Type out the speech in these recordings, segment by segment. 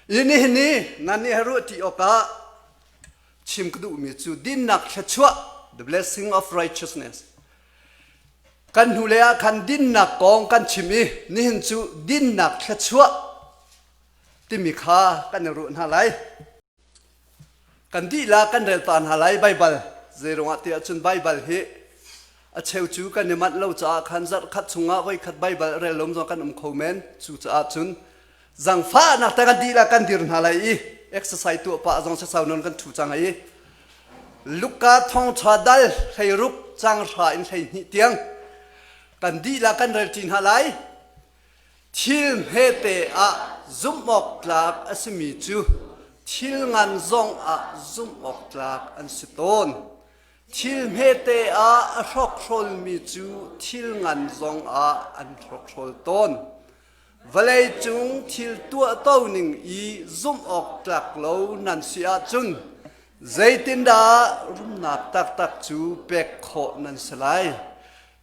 I nihin ni nan nih ruah ṭi awkah chim ka duhmi cu dinnak thluachuah the blessing of righteousness kan hnulei ah khan dinnak kong kan chim i nihin cu dinnak thluachuah timi kha kan i ruah hna lai. Kan dihlak kan rel ta hna lai Baibal. Zeiruangah tiah cun Baibal hi a cheu cu kan i manh lo caah khan zarh khat chungah voikhat Baibal rel lo zong kan um kho men. Cucaah cun zangfahnak te kan dihlak kan dir hna lai i exercise tuah pah zong sasau non kan ṭhu cang i Luka thawngṭha dal 16 cang hra in 12 tiang kan dihlak kan rel ṭi hna lai. Thil hmete ah zumhawktlak a simi cu thil ngan zong ah zumhawktlak an si tawn. Thil hmete ah a hrokhrawlmi cu thil ngan zong ah an hrokhrawl tawn. Vawleicung thil tuahto ning i zumhawktlak lo nan si ahcun zeitindah rumnak taktak cu pek khawh nan si lai?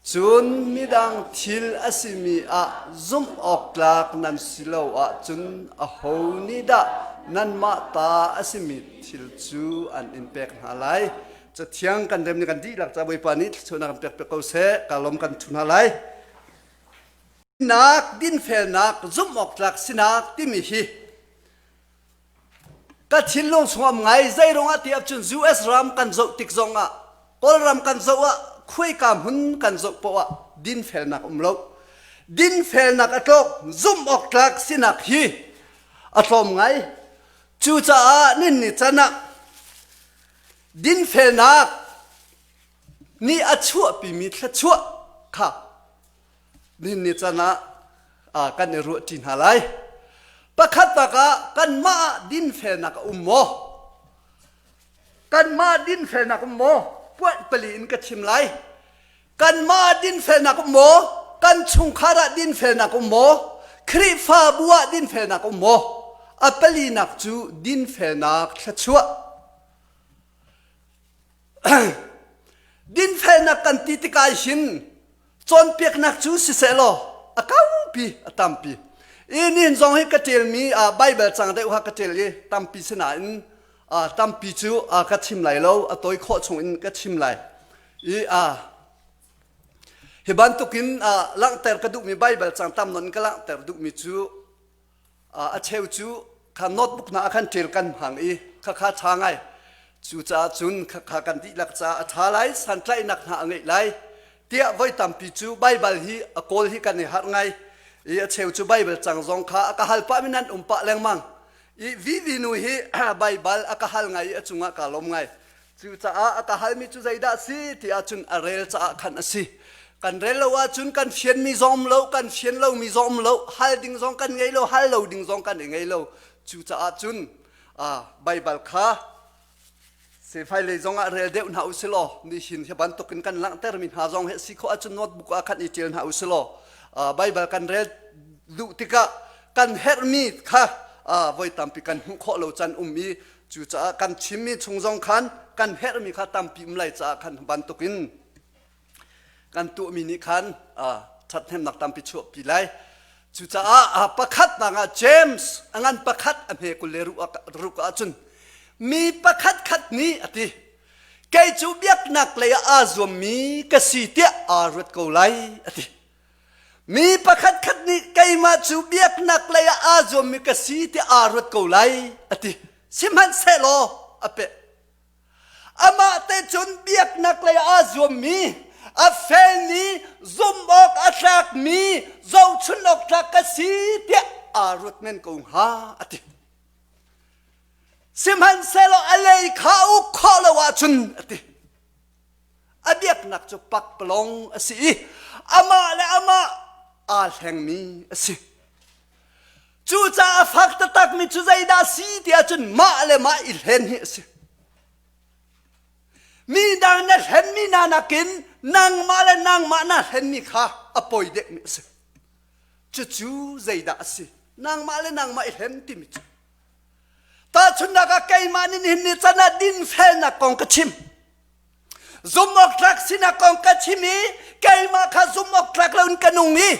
Cun midang thil a simi ah zumh awk tlak nan si lo ahcun aho nih dah nanmah ta a simi thil cu an in pek hna lai? Cathiang kan rem nih kan dihlak ca Bawipa nih thluachuahnak kan pek piak ko seh. Ka lawm kan thu hna lai. Nak dinfelnak zumh awk tlak sinak timi hi Ka thinlung chungah um ngai zeiruangah ti ahcun US ram kan zoh tik zongah Kawlram kan zoh ah khuaika hmun kan zoh poah ah dinfelnak um lo. Dinfelnak a tlawk zumh awk tlak sinak hi a tlawm ngai. Cucaah nin ni can ah dinfelnak nih a chuahpimi thluachuah kha Nihin ni can ah kan i ruahṭi hna lai. Pakhat bak ah kanmah ah dinfelnak a um maw? Kanmah dinfelnak um maw? Puanh pali in ka chim lai. Kanmah dinfelnak um maw? Kan chungkhar ah dinfelnak um maw? Khrihfabu ah dinfelnak um maw? A palinak cu dinfelnak thluachuah. Dinfelnak kan ti tikah hin cawnpiaknak cu siseh law a kaupi a tampi. I nihin zong hi ka ṭialmi Baibal cang deuh kha ka ṭial i tampi sinain tampi cu ka chim lai lo a tawi khawh chung in ka chim lai. I hi bantukin langhter ka duhmi Baibal cang tam nawn ka langhter duhmi cu A cheu cu kha notebook hna ah khan ṭial kan hmang i khakha ṭha ngai. Cucaah cun khakha kan dihlak caah a ṭha lai, santlaihnak hna a ngeih lai tiah voi tampi cu Baibal hi a kawl hi kan i harh ngai. I a cheu cu Baibal cang zong kha a ka hal pah mi nan um pah lengmang. I Vivi nu hi Baibal a ka hal ngai i a cungah kaa lawm ngai. Cucaah a ka halmi cu zeidah a si ti ahcun a rel caah khan a si. Kan rel lo ahcun kan fianmi zong um lo, kan fian lomi zong um lo, hal ding zong kan ngei lo, hal lo ding zong kan i ngei lo. Cucaah cun Baibal kha sefai lei zong ah rel deuh hna u si law nihin hi bantukin kan langhtermi hna zong hi si khawh ahcun notebook ah khan i ṭial hna u si law Baibal kan rel duh tikah kan herhmi kha voi tampi kan hmuh khawh lo can um i Cucaah kan chimmi chung zong khan kan herhmi kha tampi um lai caah khan bantukin kan tuahmi nih khan ṭhathnemnak tampi chuahpi lai. Cucaah pakhat nak ah James a ngan pakhat a hme kul le ruk ahcun mi pakhat khat nih a ti kei cu biaknak lei ah aa zuammi ka si tiah aa ruat ko lai a ti. Mi pakhatkhat nih keimah cu biaknak lei ah aa zuammi ka si ti aa ruat ko lai a ti. Sihmanhsehlaw a peh. Amah te cun biaknak lei ah aa zuammi, a felmi, zumh awk a tlakmi, zohchun awk tlak ka si tiah aa ruat men ko hnga a ti. Sihmanhsehlaw a lei kha uk khawh lo ahcun a ti. A biaknak cu pakpalawng a si i amah le amah aa hlengmi a si. Cucaah a fak taktakmi cu zeidah a si ti ahcun mah le mah i hlen hi a si. Mi dang na hlenmi hna nakin nangmah le nangmah na hlenmi kha a poi deuhmi a si. Cucu zeidah a si? Nangmah le nangmah i hlen timi cu. Tahchunhnak ah keimah nih nihin ni can ah dinfelnak kong ka chim. Zumhawktlak sinak kong ka chim i keimah kha zumhawktlak loin ka nung i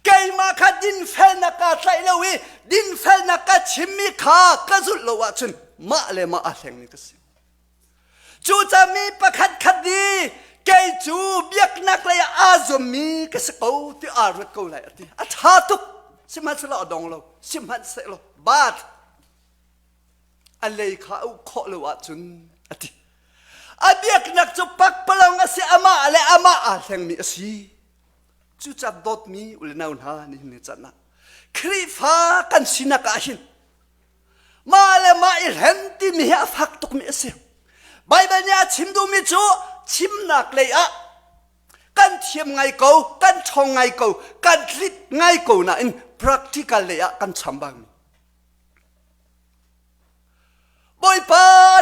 keimah kha dinfelnak kaa tlaih lo i dinfelnak ka chimmi kha. kha ka zulh lo ahcun mah le mah aa hlengmi ka si. Cucaah mi pakhat khat nih kei cu biaknak lei ah aa zuammi ka si ko ti aa ruat ko lai a ti. A ṭha tuk. Sihmanhsehlaw a dong lo. Sihmanhsehlaw but a lei kha a uk khawh lo ahcun a ti. A biaknak cu pakpalawng a si, amah le amah aa hlengmi a si. Cucaah dawtmi u le nau hna nihin ni can ah Khrihfa kan sinak ah hin mah le mah i hlen timi hi a fak tukmi a si. Baibal nih a chim duhmi cu chimnak lei ah kan thiam ngai ko, kan ṭhawng ngai ko, kan tlit ngai ko nain practical lei ah kan chambang. Bawipa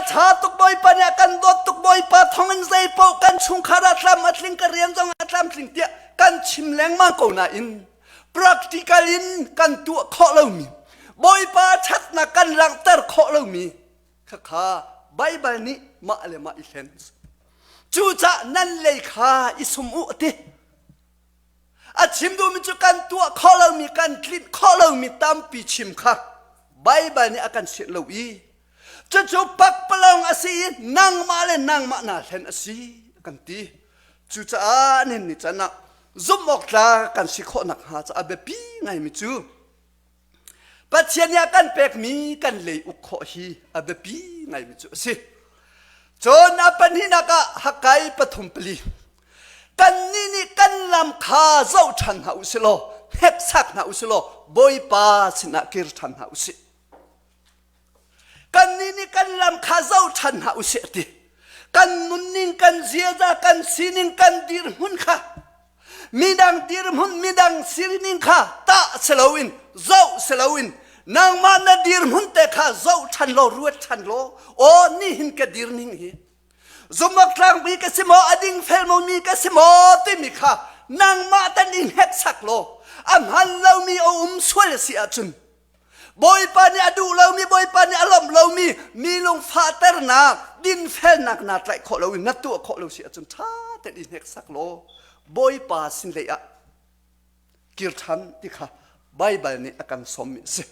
ṭha tuk Bawipa nih a kan dawt tuk Bawipa thawngin zeipaoh kan chungkhar ah tlam a tling ka rian zong a tlamtling tiah kan chim lengmang ko nain practical in kan tuah khawh lomi Bawipa ṭhatnak kan langhter khawh lomi khakha Baibal nih mah le mah i hlen cucah nan lei kha i sum u a ti A chim duhmi cu kan tuah khawh lomi, kan tlinh khawh lomi tampi chim kha Baibal nih a kan sianh lo i cucu pakpalawng a si i nangmah le nangmah naa hlen a si a kan ti. Cucaah nihin ni can ah zumh awk tlak kan si khawh nakhnga caah biapi ngaimi cu Pathian nih a kan pekmi kan lei uk khawh hi a biapi ngaimi cu a si. Cun a pahnihnak ah Hakai pathum pali kannih nih kan lam kha zoh ṭhan hna u sih law hneksak hna u sih law Bawipa sinah kir ṭhan hna u sih. Kannih nih kan lam kha zoh ṭhan hna u sih a ti. Kan nunning, kan ziaza, kan sining, kan dirhmun kha midang dirhmun, midang sining kha tah si loin, zoh si loin, nangmah na dirhmun te kha zoh ṭhan law, ruat ṭhan law, aw nihin ka dirning hi zumhawk tlangmi ka si maw, a dingfel mi ka si maw timi kha nangmah tan in hneksak law, a hman lomi a um sual a si ahcun Bawipa nih a duh lomi, Bawipa nih a lawmh lomi mi lungfahternak, dinfelnak naa tlaih khawh lo in na tuah khawh lo si ahcun ṭha tein i hneksak law Bawipa sin lei ah kir ṭhan ti kha Baibal nih a kan sawmmi a si.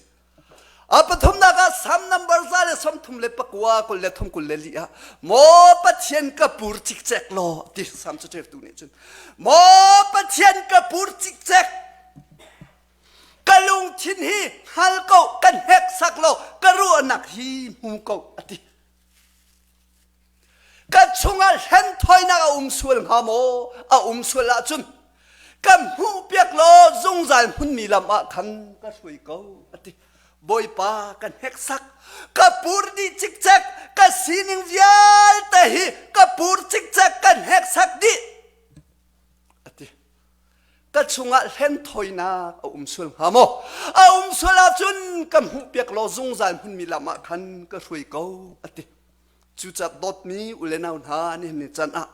A pathumnak ah Salm number 139 23 24 ah Maw Pathian ka pur cikcek law ti Salm caṭialtu nih cun Maw Pathian ka pur cikcek ka lungthin hi hngal ko ka hneksak lo ka ruahnak hi hmu ko a ti ka chungah hlenthawinak a um sual hnga maw a um sual ahcun ka hmuh piak law zungzal hmunmi lam ah khan ka hruai ko a ti bawipa ka hneksak ka pur dih cikcek ka sining vialte hi ka pur cikcek ka hneksak dih a ti ka chungah hlenthawinak a um sual hnga maw? A um sual ahcun ka hmuhpiak law zungzal hmunmi lam ah khan ka hruai ko a ti. Cucaah dawtmi u le nau hna nihin ni can ah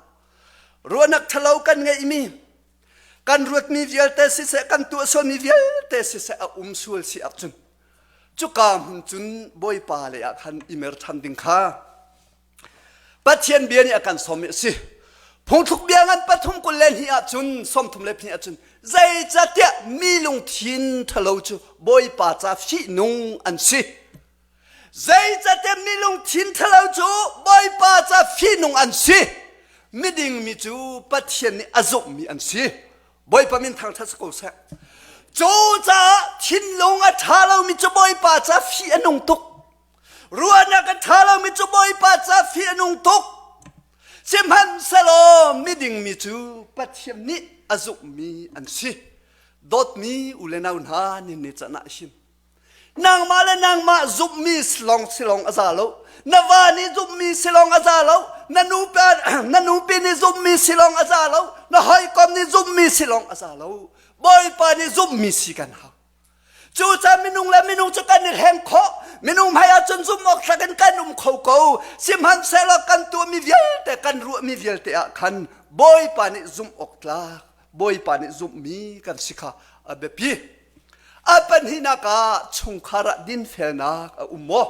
ruahnak ṭhalo kan ngeihmi kan ruatmi vialte siseh kan tuah sualmi vialte siseh a um sual si ahcun cuka hmun cun Bawipa lei ah khan i mer ṭhan ding kha Pathian bia nih a kan sawmmi a si. Phungthluk bia ngan pathum 22 ahcun 32 ahcun zeicahtiah mi lungthin ṭhalo cu Bawipa ca fihnung an si. Zeicahtiah mi lungthin ṭhalo cu Bawipa ca fihnung an si. Miding mi cu Pathian nih a zumhmi an si. Bawipa min thangṭhat si ko seh. Cucaah thinlung a ṭha lomi cu Bawipa ca fih a nung tuk. Ruahnak a ṭha lomi cu Bawipa ca fih a nung tuk. Sihmanhsehlaw miding mi cu Pathian nih a zumhmi an si. Dawtmi u le nau hna nin ni can ah hin nangmah le nangmah zumhmi silong silong a za lo. Na va nih zumhmi silong a za lo. Na nupa na nupi nih zumhmi silong a za lo. Na hawikom nih zumhmi silong a za lo. Bawipa nih zumhmi si kan hau. Cucaah minung le minung cu kan i hleng khawh. Minung hmai ahcun zumh awk tlak in kan um kho ko. Sihmanhsehlaw kan tuahmi vialte, kan ruahmi vialte ah khan Bawipa nih zumh awk tlak, Bawipa nih zumhmi kan si kha a biapi. A pahnihnak ah chungkhar ah dinfelnak a um maw?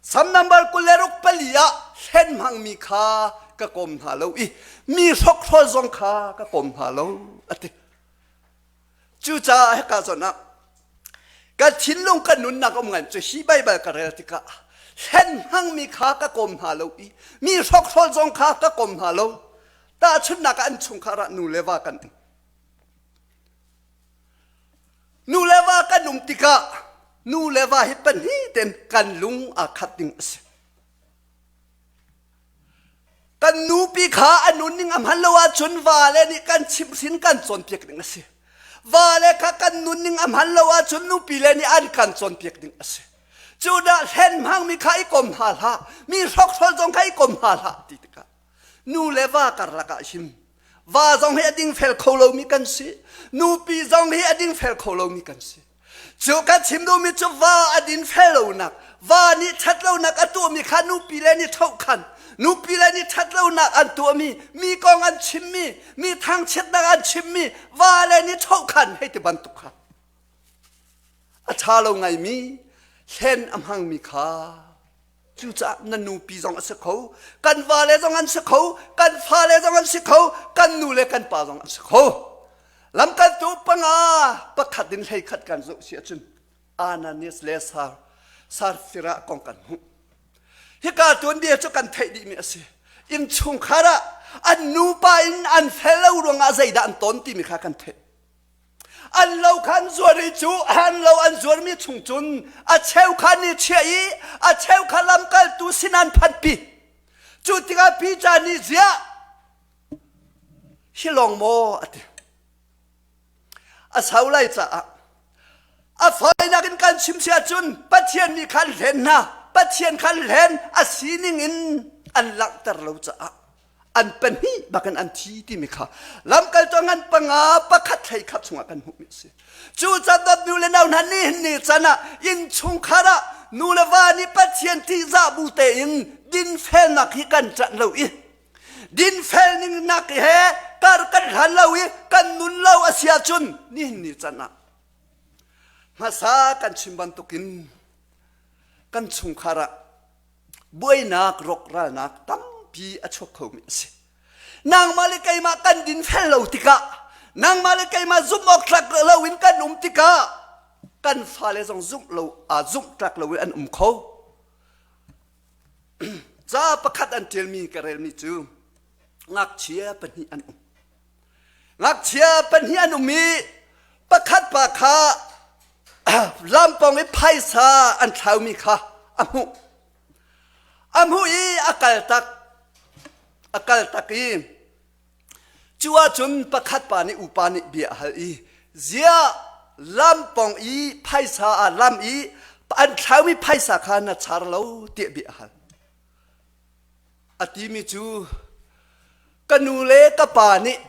Sam number 26 pali ah hlen hmangmi kha ka kawm hna lo i mi hrokhrol zong kha ka kawm hna lo a ti. Cucaah hika zawn ah. Ka thinlung ka nunnak um ngai cu hi Baibal ka rel tikah hlen hmangmi kha ka kawm hna lo i mi hrokhrawl zong kha ka kawm hna lo. Tahchunhnak ah an chungkhar ah nu le va kan um. Nu le va kan um tikah nu le va hi pahnih ten kan lung aa khat ding a si. Kan nupi kha a nunning a hman lo ahcun vale nih kan chimhhrin kan cawnpiak ding a si. Vale kha kan nunning a hman lo ahcun nupi le nih an kan cawnpiak ding a si. Cu dah hlen hmangmi kha i kom hna hlah, mi hrokhrol zong kha i kom hna hlah ti tikah nu le va karlak ah hin va zong hi a dingfel kho lomi kan si, nupi zong hi a dingfel kho lomi kan si. Cu kan chim duhmi cu va a dinfel lonak, va nih ṭhatlonak a tuahmi kha nupi le nih ṭhohkhan, nupi le nih ṭhatlonak an tuahmi, mi kong an chimmi, mi thangchiatnak an chimmi, va le nih ṭhohkhan hei ti bantuk kha. A ṭha lo ngaimi, hlen a hmangmi kha Cucaah na nupi zong a si kho, kan vale zong an si kho, kan fale zong an si kho, kan nu le kan pa zong an si kho. Lamkaltu panga pakhat in 11 kan zoh si ahcun Ananias le Sar Sarfira kong kan hmuh. Hika tuanbia cu kan theih dihmi a si. Innchungkhar ah an nupa in an fel lo ruangah zeidah an ton timi kha kan theih. An lo kha an zuar i cu an lo an zuarmi chung cun a cheu kha ni chiah i a cheu kha lamkaltu sin an phanpi. Cu tikah Peter nih ziah hi lawng maw a ti. A sau lai caah a fawinak in kan chim si ahcun Pathian nih khan hlen hna Pathian khan hlen a sining in an langhter lo caah an pahnih bakin an thi timi kha lamkaltu ngan panga pakhat hlei khat chungah kan hmuhmi a si cu can nu le nau hna nihin ni can ah innchungkhar ah nu le va nih Pathian tihzah bu tein dinfelnak hi kan ṭanh lo i dinfel ning nak he kar kan hlan lo i kan nun lo a si ahcun nihin ni can ah hmasa kan chim bantukin kan chungkhar ah buainak rawkralnak tampi a chuak khomi a si nangmah le keimah kan dinfel lo tikah nangmah le keimah zumh awk tlak lo in kan um tikah kan fale zong zumh lo aa zumh tlak lo in an um kho ca pakhat an ṭialmi ka relmi cu ngakchia pahnih an um Ngakchia pahnih an um i pakhat pa kha lampawng i phaisa an thlaumi kha a hmuh. A hmuh i a kal tak. A kal tak i cu ahcun pakhat pa nih upa nih bia a hal i ziah lampawng i phaisa ah lam i an thlaumi phaisa kha na char lo tiah bia a hal. A timi cu ka nu le ka pa nih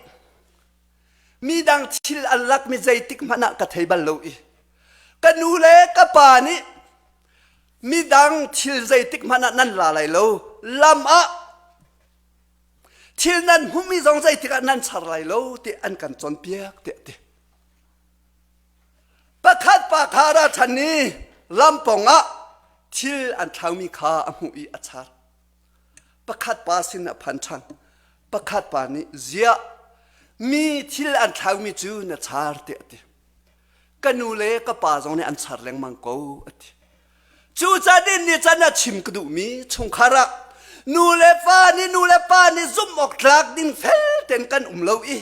midang thil an lakmi zeitik hmanh ah ka thei bal lo i ka nu le ka pa nih midang thil zeitik hmanh ah nan la lai lo lam ah thil nan hmuhmi zong zeitik ah nan char lai lo ti an kan cawnpiak tiah ti pakhat pa kha ra ṭhan i lampong ah thil an thlaumi kha a hmuh i a char Pakhat pa sin a phan ṭhan. Pakhat pa nih ziah mi thil an thlaumi cu na char tiah a ti. Ka nu le ka pa zong nih an char lengmang ko a ti. Cu can in ni can a chim ka duhmi chungkhar ah nu le pa nih nu le pa nih zumh awk tlak ding fel tein kan um lo i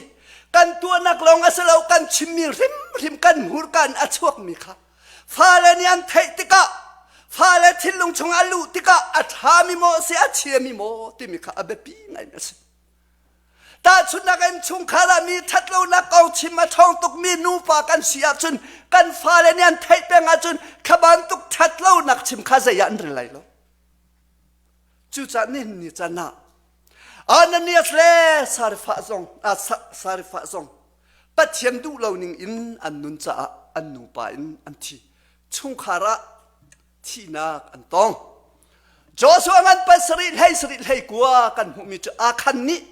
kan tuahnak lawng a si lo kan chimmi hrimhrim kan hmurka in a chuakmi kha Fale nih an theih tikah fale thinlung chungah a luh tikah a ṭhami maw a si a chiami maw timi kha a biapi ngaimi a si. Tahchunhnak in chungkhar ah mi ṭhatlonak kong chim a ṭhawng tukmi nupa kan si ahcun kan fale nih an theih peng ahcun kha bantuk ṭhatlonak chim kha zei ah an rel lai lo. Cucaah nihin ni can ah Ananias le Sarifah zong Sarifah zong Pathian duh lo ning in an nun caah an nupa in an thi. Chungkhar ah thihnak an tong. Joshua ngan pasarih hlei sarih hlei kua kan hmuhmi cu Akhan nih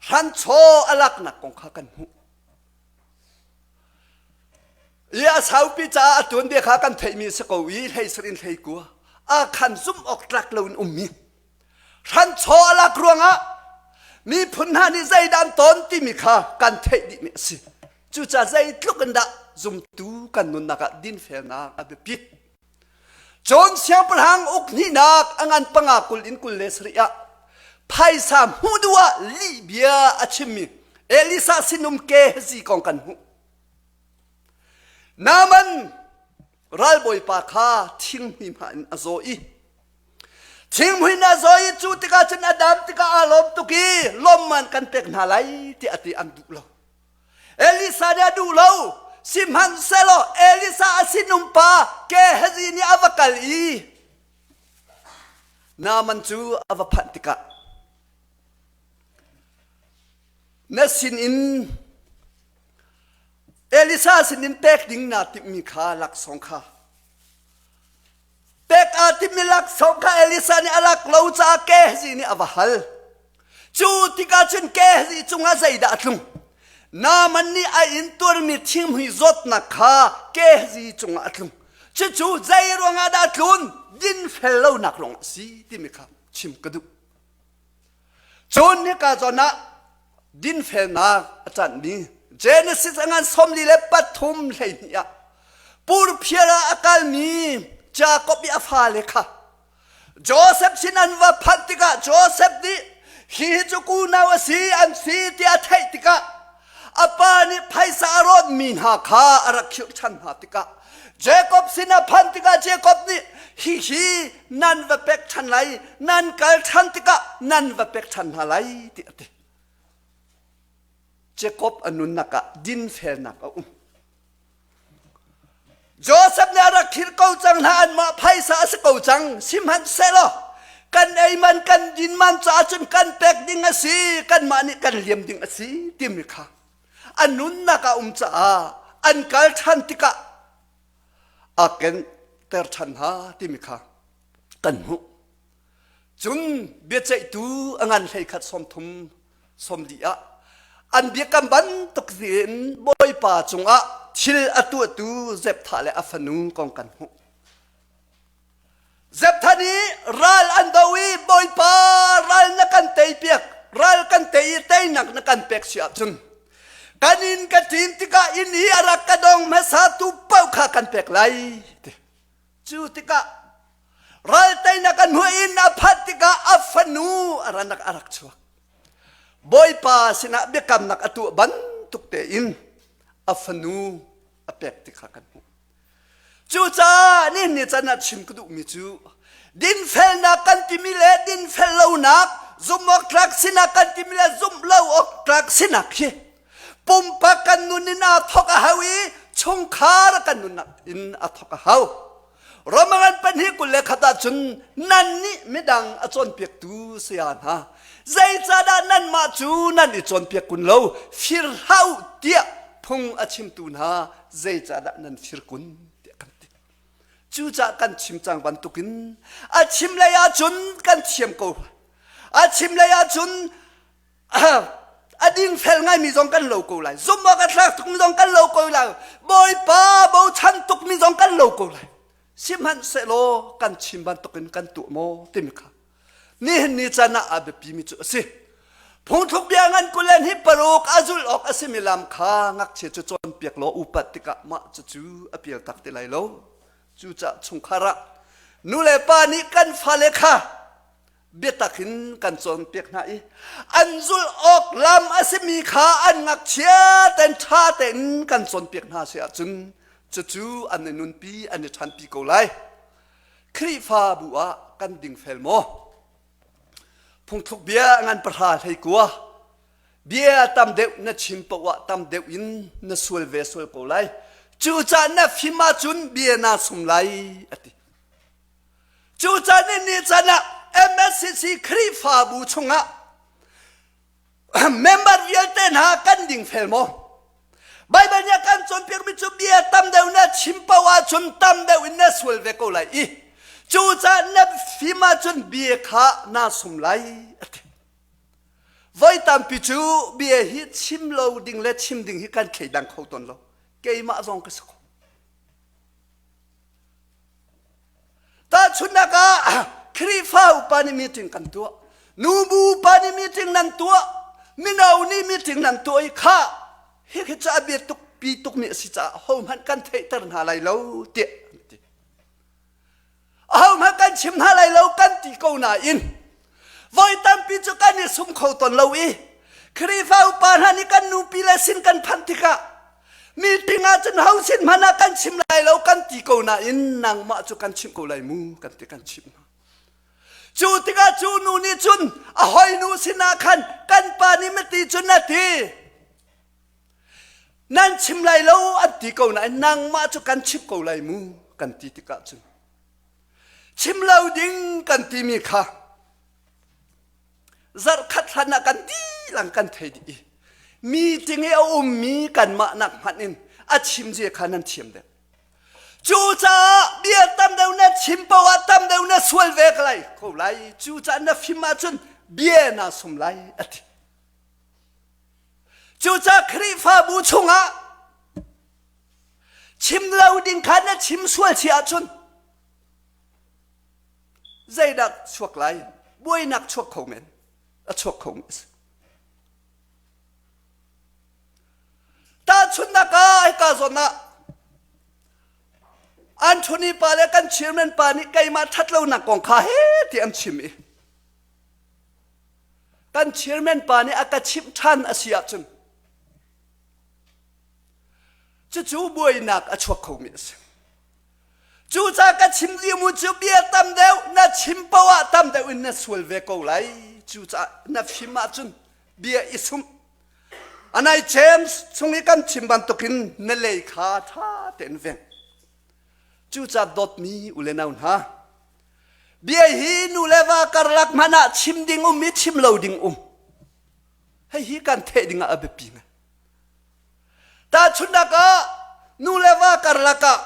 hranchaw a laknak kong kha kan hmuh. I a saupi caah a tuanbia kha kan theihmi a si ko i hlei sarih in hlei kua Akhan zumh awk tlak loin ummi hranchaw a lak ruangah miphun hna nih zeidah an ton timi kha kan theih dihmi a si. Cucaah zeitluk in dah zumtu kan nunnak ah dinfelnak a biapi. Cun siangpahrang uk hnihnak a ngan panga 20 in 27 ah phaisa hmuh duh ah lih bia a chimmi Elisa sinum Gehazi kong kan hmuh. Naaman ralbawipa kha thinghmui hma in a zaw i thinghmui in a zaw i cu tikah cun a dam tikah aa lawm tuk i lawmman kan pek hna lai tiah a ti an duh lo. Elisa nih a duh lo. Sihmanhsehlaw Elisa a sinum pa Gehazi nih a va kal i Naaman cu a va phanh tikah na sinin Elisa sinin pek ding naa timhmi kha laksawng kha Pek aa timmi laksawng kha Elisa nih a lak lo caah Gehazi nih a va hal. Cu tikah cun Gehazi cungah zeidah a tlung? Naaman nih a intuarmi thinghmui zawtnak kha Gehazi cungah a tlung. Cucu zei ruangah dah a tlun? Dinfel lonak ruangah a si timi kha chim ka duh. Cun hika zawn ah dinfelnak a canmi Genesis a ngan 43 12 ah purphiar ah a kalmi Jakob i a fale kha Joseph sin an va phanh tikah Joseph nih hi cu kunau a si an si tiah a theih tikah a pa nih phaisa a rawnmi hna kha a rak khirh ṭhan hna tikah Jacob sin a phanh tikah Jacob nih hihi nan va pek ṭhan lai nan kal ṭhan tikah nan va pek ṭhan hna lai tiah a ti. Jacob a nunnak ah dinfelnak a um. Joseph nih a rak khirh ko cang hna anmah phaisa a si ko cang sihmanhsehlaw kan ei man kan din man caah cun kan pek ding a si kanmah nih kan liam ding a si timi kha a nunnak a um caah an kal ṭhan tikah a kenter ṭhan hna timi kha kan hmuh. Cun biaceihtu a ngan 11 30 40 ah an biakam bantuk in Bawipa cungah thil a tuahtu Zepthah le a fanu kong kan hmuh. Zepthah nih ral an do i Bawipa ral na kan teipiak, ral kan tei i teinak na kan pek si ahcun kan inn ka ṭin tikah inn i a rak ka dong hmasatu paoh kha kan pek lai ti. Cu tikah ral teinak an hmuh in a phanh tikah a fanu a ranak a rak chuak. Bawipa sinah biakamnak a tuah bantuk tein a fanu a pek ti kha kan hmuh. Cucaah nihin ni can ah chim ka duhmi cu dinfelnak kan timi le dinfel lonak zumh awk tlak sinak kan timi le zumh lo awk tlak sinak hi pumpak kan nun in aa thawk a hau i chungkhar kan nunnak in a thawk a hau. Roman 2:21 ah cun nan nih midang a cawnpiaktu saya hna zeicahdah nanmah cu nan i cawnpiak kun lo fir hlah u tiah phung a chimtu hna zeicahdah nan fir kun tiah kan ti. Cucaah kan chim cang bantukin a chim lei ahcun kan thiam ko a chim lei ahcun a dingfel ngaimi zong kan lo ko lai zumh awk a thlak tukmi zong kan lo ko lai bawipa bochan tukmi zong kan lo ko lai sihmanhsehlaw kan chim bantukin kan tuah maw timi kha nihin ni caan ah a biapimi cu a si phungthluk bia ngan kulen hi paruk a zulh awk a simi lam kha ngakchia cu cawnpiak law upat tikah mah cucu a pial tak ti lai lo cucaah chungkhar ah nu le pa nih kan fale kha biatak in kan cawnpiak hna i an zulh awk lam a simi kha an ngakchia ten ṭha tein kan cawnpiak hna si ahcun cucu an i nunpi an i ṭhanpi ko lai. Khrihfabu ah kan dingfel maw? Phungthluk bia ngan pahra hlei kua bia tam deuh na chim paoh ah tam deuh in na sual ve sual ko lai. Cucaah na fim ahcun bia naa sum lai a ti. Cucaah ni can ah MSCC Khrihfabu chungah member vialte hna kan dingfel maw? Baibal nih a kan cawnpiakmi cu bia tam deuh na chim paoh ahcun tam deuh in na sual ve ko lai i cucaah na fim ahcun bia kha naa sum lai a ti. Voi tampi cu bia hi chim lo ding le chim ding hi kan thleidang kho tawn lo. Keimah zong ka si kho. Tahchunhnak ah Khrihfa upa nih meeting kan tuah. Nubu upa nih meeting nan tuah. Mino nih meeting nan tuah i kha hi khi cu a bia tuk. biapi tukmi a si caah hohmanh kan theihter hna lai lo tiah an ti. Ahohmanh kan chim hna lai lo kan ti ko nain voi tampi cu kan i sum kho tawn lo i Khrihfa upa hna nih kan nupi le sin kan phanh tikah meeting ah cun ho sin hmanh ah kan chim lai lo kan ti ko nain nangmah cu kan chimh ko lai mu kan ti kan chimh hna. Cu tikah cu nu nih cun a hawinu sinah khan kan pa nih mati cun a ti. Nan chim lai lo an ti ko nain nangmah cu kan chimh ko lai mu kan ti tikah cun chim lo ding kan timi kha zarhkhat hlan ah kan dilang kan thei dih i meeting i a ummi kanmah nak hmanh in a chim zia kha nan thiam deuh. Cucaah bia tam deuh na chim paoh ah tam deuh na sual ve ko lai ko lai. Cucaah na fim ahcun bia naa sum lai a ti. Cucaah Khrihfabu chungah chim lo ding kha na chim sual si ahcun zeidah chuak lai? Buainak chuak kho men. A chuak kho men. Tahchunhnak ah hika zawn ah Anthony pa le kan chairman pa nih keimah ṭhatlonak kong kha he ti an chim i kan chairman pa nih a ka chimh ṭhan a si ahcun cucu buainak a chuak khomi a si. Cucaah ka chim lio cu bia tam deuh na chim paoh ah tam deuh in na sual ve ko lai. Cucaah na fim ahcun bia i sum. Anai James chung i kan chim bantukin na lei kha ṭha tein veng. Cucaah dawtmi u le nau hna, bia hi nu le va karlak hmanh ah chim ding um i chim lo ding um. Hihi kan theih ding ah a biapi ngai. Tahchunhnak ah nu le va karlak ah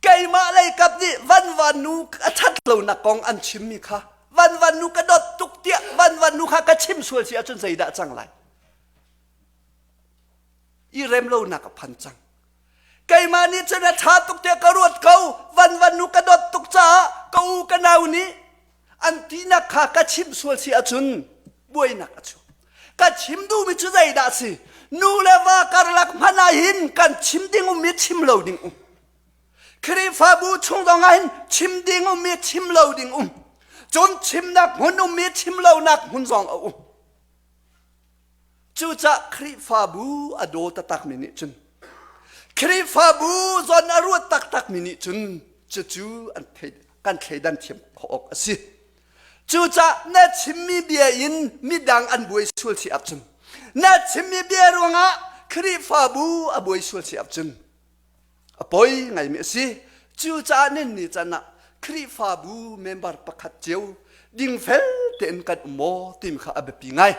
keimah lei kap nih vanvan nu a ṭhat lonak kong an chimmi kha vanvan nu ka dawt tuk tiah vanvan nu kha ka chim sual si ahcun zeidah cang lai? I rem lonak a phan cang. Keimah nih cun a ṭha tuk tiah ka ruat ko vanvan nu ka dawt tuk caah ka u ka nau nih an tinak kha ka chimh sual si ahcun buainak a chuak. Ka chim duhmi cu zeidah si? Nu le va karlak hmanh ah hin kan chim ding um i chim lo ding um. Khrihfabu chung zong ah hin chim ding um i chim lo ding um. Cun chimnak hmun um i chim lonak hmun zong a um. Cucah Khrihfabu a daw taktakmi nih cun Khrihfabu zawn a ruat taktakmi nih cun cucu an thei, kan thleidan thiam khawh awk a si. Cucah na chimmi bia in midang an buai sual si ahcun na chimmi bia ruangah Khrihfabu a buai sual si ahcun a poi ngaimi a si. Cucaah nan ni can ah Khrihfabu member pakhat cio dingfel tein kan um maw timi kha a biapi ngai.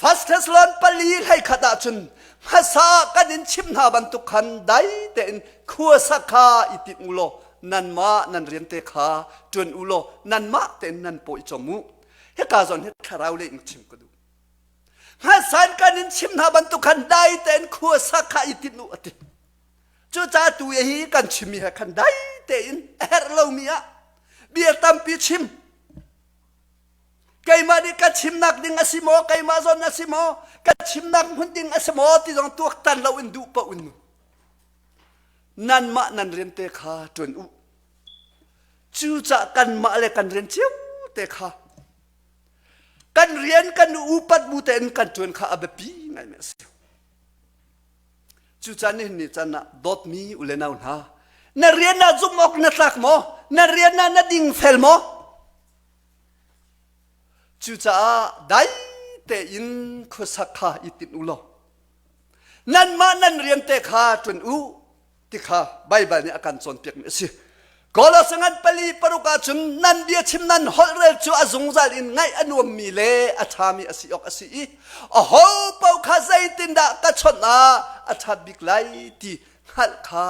First Thessalon pali hlei khat ahcun hmasa kan in chimh hna bantuk khan dai tein khuasa kha i tinh u law nanmah nan rian te kha ṭuan u law nanmah tein nan paw i cawm u. Hika zawn hi thlarau lei in chim ka duh. Hmasan kan in chim hna bantuk khan dai tein khuasa kha i tinh u a ti. Cucaah tu hi kan chimmi he khan dai tein a herh lomi ah bia tampi chim. Keimah nih ka chimnak ding a si maw, keimah zawn a si maw, ka chimnak hmun ding a si maw ti zong tuaktan lo in duh paoh in nanmah nan rian te kha ṭuan u. Cucaah kanmah le kan rian cio te kha kan rian kan upat bu tein kan ṭuan kha a biapi ngaimi a si. Cucaah nihin ni caan ah dawtmi u le nau hna, na rian ah zumh awk na tlak maw? Na rian ah na dingfel maw? Cucaah dai tein khuasak kha i tinh u law nanmah nan rian te kha ṭuan u ti kha Baibal nih a kan cawnpiakmi a si. Kolose ngan pali paruk ahcun nan bia chim nan holhrel cu a zungzal in ngaih a nuammi le a ṭhami a si awk a si i aho paoh kha zeitindah ka chawnh ah a ṭhat bik lai ti hngalh kha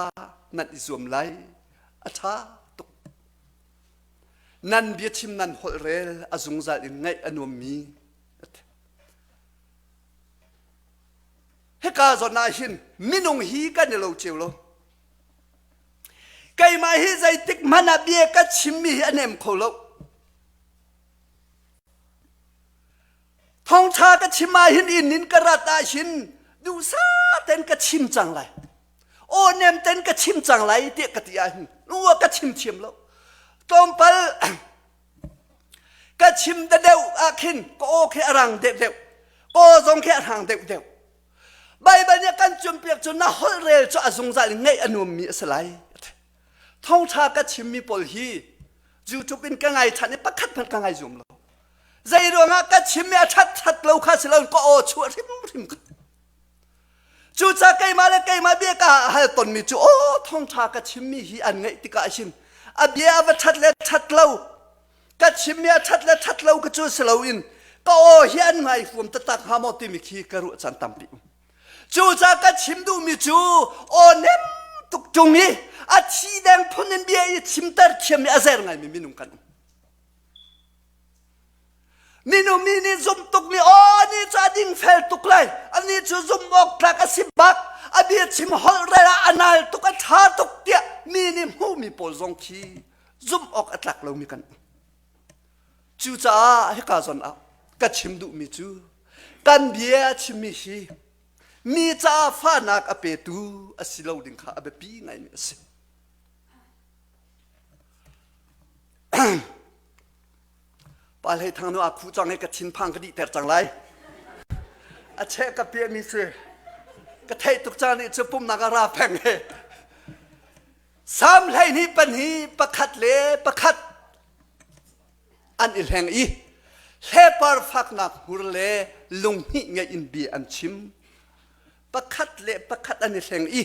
nan i zuam lai. A ṭha tuk. Nan biachim nan holhrel a zungzal in ngaih a nuammi Hika zawn ah hin minung hi kan i lo cio lo. Keimah hi zeitik hmanh ah bia ka chimmi hi a nem kho lo. Thawngṭha ka chim ah hin inn in ka rat ah hin Duhsah tein ka chim cang lai. Aw nem ten ka chim cang lai tiah ka ti ahhin nu ka chim thiam lo. Tlawmpal ka chim da deuh ah khin ka aw khi a rang deuh deuh. Ka aw zong khi a rang deuh deuh. Baibal nih kan cawnpiak cu na holh rel cu a zungzal in ngaih a nuammi a si lai. Thawngṭha ka chimmi pawl hi YouTube in ka ngai ṭhan i pakhat hmanh ka ngai zuam lo. Zei ruangah ka chimmi a ṭhat ṭhat lo kha si loin ka aw chuah hrimhrim ka Cucaah keimah le keimah bia ka hal tonmi cu aw thawngṭha ka chimmi hi an ngaih tikah hin a bia a va ṭhat le ṭhat lo ka chimmi a ṭhat le ṭhat lo ka cu si loin ka aw hi an ngai huam taktak hnga maw timi khi ka ruah caan tampi um. Cucaah ka chim duhmi cu aw nem tuk ṭung i a thi deng phun in bia i chimter thiam i a zer ngaimi minung kan um. Minung mi nih zumh tukmi aw anih cu a dingfel tuk lai anih cu zumh awk tlak a si bak a bia chim holh rel ah a nal tuk a ṭha tuk tiah mi nih hmuhmi pawl zong khi zumh awk a tlak lomi kan um. Cucaah hika zawn ah ka chim duhmi cu kan bia chimmi hi mi caah fahnak a petu a si lo ding kha a biapi ngaimi a si. Pa Hlei Thang nu a khuh cang i ka thinphang ka dihter cang lai. A cheh ka piahmi si. Ka theih tuk cang nih cu pumnak a ra peng he. Sam 12 pan hi pakhat le pakhat an i hleng i hlepar faknak hmur le lunghnih ngeih in bia an chim. Pakhat le pakhat an i hleng i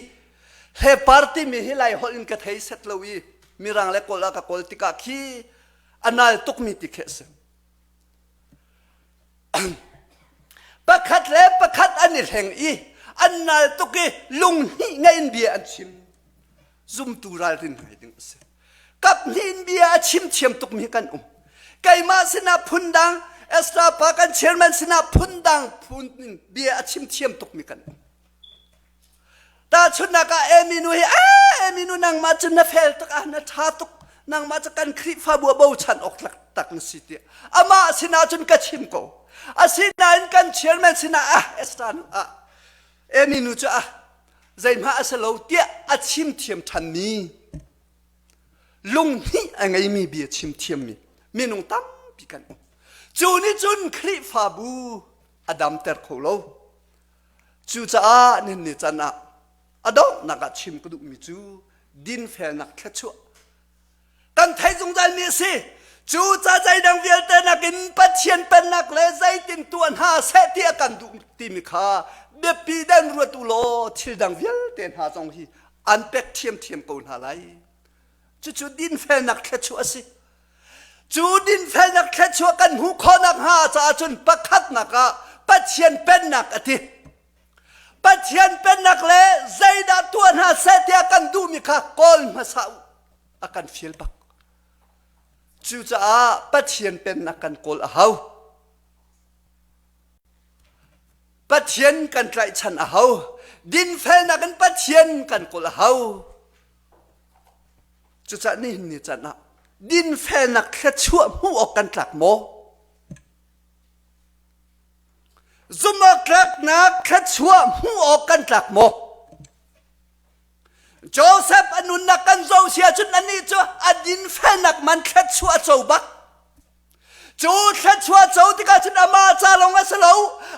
hlepar timi hi lai holh in ka thei set lo i mirang le kawl ah ka kawl tikah khi a nal tukmi ti khi a si. Pakhat le pakhat an i hleng i an nal tuk i lunghnih ngei in bia an chim. Zumtu ralrin ngai ding a si. Kap hnih in bia a chim thiam tukmi kan um. Keimah sinah phundang, Esther pa kan chairman sinah phundang phun in bia a chim thiam tukmi kan um. Tahchunhnak ah Amy nu hi Amy nu nangmah cu na fel tuk ah na ṭha tuk nangmah cu kan Khrihfabu a bochan awk tlak tak na si tiah amah sinah cun ka chim ko. Asinain kan chairman sinah ah Esther nu ah Amy nu cu ah zeihmah a si lo tiah a chim thiam ṭhanmi lunghnih a ngeimi bia chim thiammi minung tampi kan um. Cu nih cun Khrihfabu a damter kho lo. Cucaah nihin ni can ah a donghnak ah chim ka duhmi cu dinfelnak thluachuah kan theih zungzalmi a si. Cu ca zeidang vialte nakin Pathian pennak le zeitin tuah hna seh ti a kan duh timi kha biapi dan ruat u law thil dang vialte hna zong hi an pek ṭhiamṭhiam ko hna lai. Cucu dinfelnak thluachuah a si. Cu dinfelnak thluachuah kan hmuh khawhnak hnga caah cun pakhatnak ah Pathian pennak a ti. Pathian pennak le zeidah tuah hna seh tiah kan duhmi kha kawl hmasa u a kan fial bak. Cucaah Pathian pennak kan kawl a hau. Pathian kan tlaihchan a hau. Dinfelnak in Pathian kan kawl a hau. Cucaah nihin ni can ah dinfelnak thluachuah hmuh awk kan tlak maw? Zumhawktlaknak thluachuah hmuh awk kan tlak maw? Joseph a nunnak kan zoh si ahcun anih cu a dinfelnak man thluachuah a co bak. Cu thluachuah co tikah cun amah ca lawng a si lo,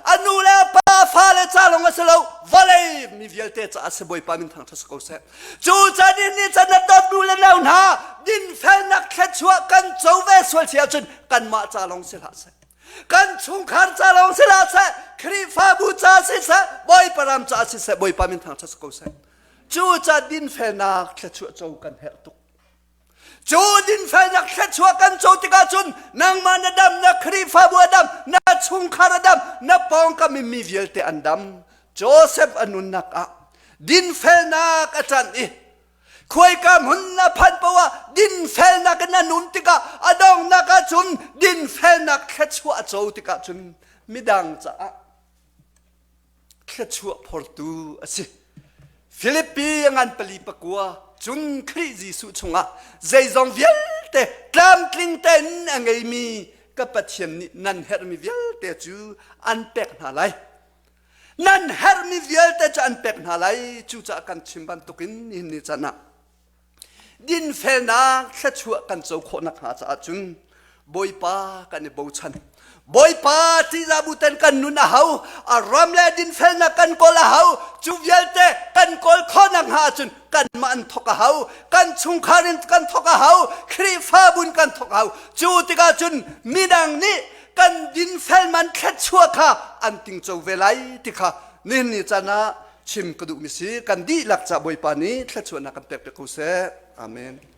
a nu le a pa fale ca lawng a si lo, vawlei mi vialte caah si Bawipa min thangṭhat si ko seh. Cu can in ni can na dawt nu le nau hna dinfelnak thluachuah kan co ve sual si ahcun kanmah ca lawng si hlah seh. Kan chungkhar ca lawng si hlah seh, Khrihfabu ca si seh, Bawipa ram ca si seh, Bawipa min thangṭhat si ko seh. Cu ca dinfelnak thluachuah co kan herh tuk. Cu dinfelnak thluachuah kan co tikah cun nangmah na dam, na Khrihfabu a dam, na chungkhar a dam, na pawngkam i mi vialte an dam. Joseph a nunnak ah dinfelnak a ṭanh i khuaika hmun na phanh paoh ah dinfelnak in a nun tikah a donghnak ah cun dinfelnak thluachuah a co tikah cun midang caah thluachuah phortu a si. Filipi a ngan pali pakua cun Khrih Jesuh chungah zeizong vialte tlamtling tein a ngeimi ka Pathian nih nan herhmi vialte cu an pek hna lai. Nan herhmi vialte cu an pek hna lai. Cucaah kan chim bantukin nihin ni can ah dinfelnak thluachuah kan co khawh nakhnga caah cun Bawipa kan i bochan. Bawipa ṭihzah bu ten kan nun a hau, a ram le dinfelnak kan kawl a hau, cu vialte kan kawl khawh nakhnga ahcun kanmah an thawk a hau, kan chungkhar in kan thawk a hau, Khrihfabu in kan thawk a hau. Cu tikah cun midang nih kan dinfel man thluachuah kha an tingco ve lai ti kha nihin ni caan ah chim ka duhmi si. Kan dihlak ca Bawipa nih thluachuahnak kan pek piak ko seh. Amen.